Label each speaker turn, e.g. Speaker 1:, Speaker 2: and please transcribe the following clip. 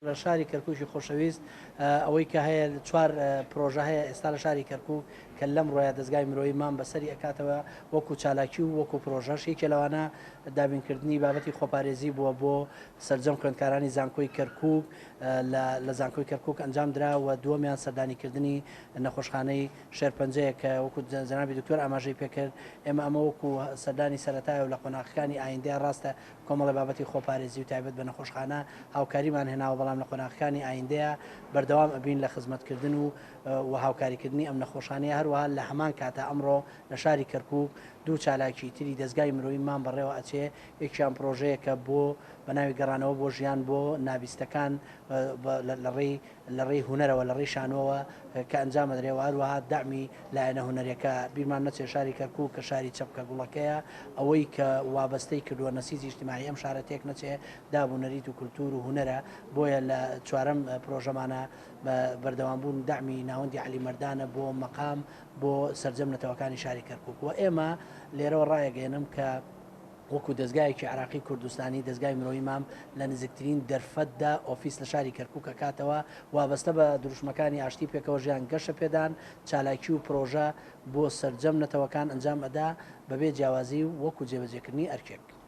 Speaker 1: لە شاری کەرکوکی خۆشەویست ئەوەی کە هەیە چوار پرۆژە هەیە ئێستا لە شاری کەرکوک کە لەمڕۆیا دەزگای مرۆیی مام بەسەری ئەکاتەوە وەکو چالاکی و وەکو پرۆژەش یەکێ لەوانە دابینکردنی بابەتی خۆپارێزی بووە بۆ سەرجەم خوێندکارانی زانکۆی کەرکوک لە لە زانکۆی کەرکوک ئەنجام درا و دووەمیان سەردانیکردنی نەخۆشخانەی شێرپەنجەیە کە وەکو جەنابی دکتۆر ئاماژەی پێکرد ئێمە ئەمە وەکو سەردانی سەرەتایە و لە قۆناغەکانی ئایندەیە ڕاستە کۆمەڵە بابەتی خۆپارێزی و تایبەت بە نەخۆشخانە هاوکاریمان هێناوە، بەڵام لە قۆناغەکانی ئایندەیا بەردەوام ئەبین لە خزمەتکردن و و هاوکاریکردنی ئەم نەخۆشانەیە، هەروەها لە هەمان کاتا ئەمڕۆ لە شاری کەرکوک دوو چالاکی تری دەزگای مرۆیی مان بەڕێوە ئەچێ، یەکیان پرۆژەیەکە بۆ بە ناوی گەڕانەوە بۆ ژیان بۆ نابیستەکان لە ڕێی لە ڕێی هونەرەوە، لە ڕێی شانۆوە کە ئەنجام ئەدرێ و هەروەها دەعمی لایەنە هونەریەکە. بیرمان نەچێ شاری کەرکووک کە شاری چەپکە گوڵەکەیە، ئەوەی کە وابەستەی کردووە نەسیجی ئیجتیماعی ئەم شارە تێک نەچێ، داب و نەریت و کولتوور و هونەرە، بۆیە لە چوارەم پرۆژەمانە بە بەردەوامبوون دەعمی ناوەندی عەلی مەردانە بۆ مەقام بۆ سەرجەم نەتەوەکانی شاری کەرکووک و ئێمە لێرەوە ڕایەگەیەنم کە وەکو دەزگایەکی عێراقی کوردستانی، دەزگای مرۆیی مام لە نزیکترین دەرفەتدا ئۆفیس لە شاری کەرکوک ئەکاتەوە، وابەستە بە دروشمەکانی ئاشتی پێکەوەژیان گەشەپێدان، چالاکی و پرۆژە بۆ سەرجەم نەتەوەکان ئەنجام ئەدا بەبێ جیاوازی و وەکو جێبەجێکردنی ئەرکێک.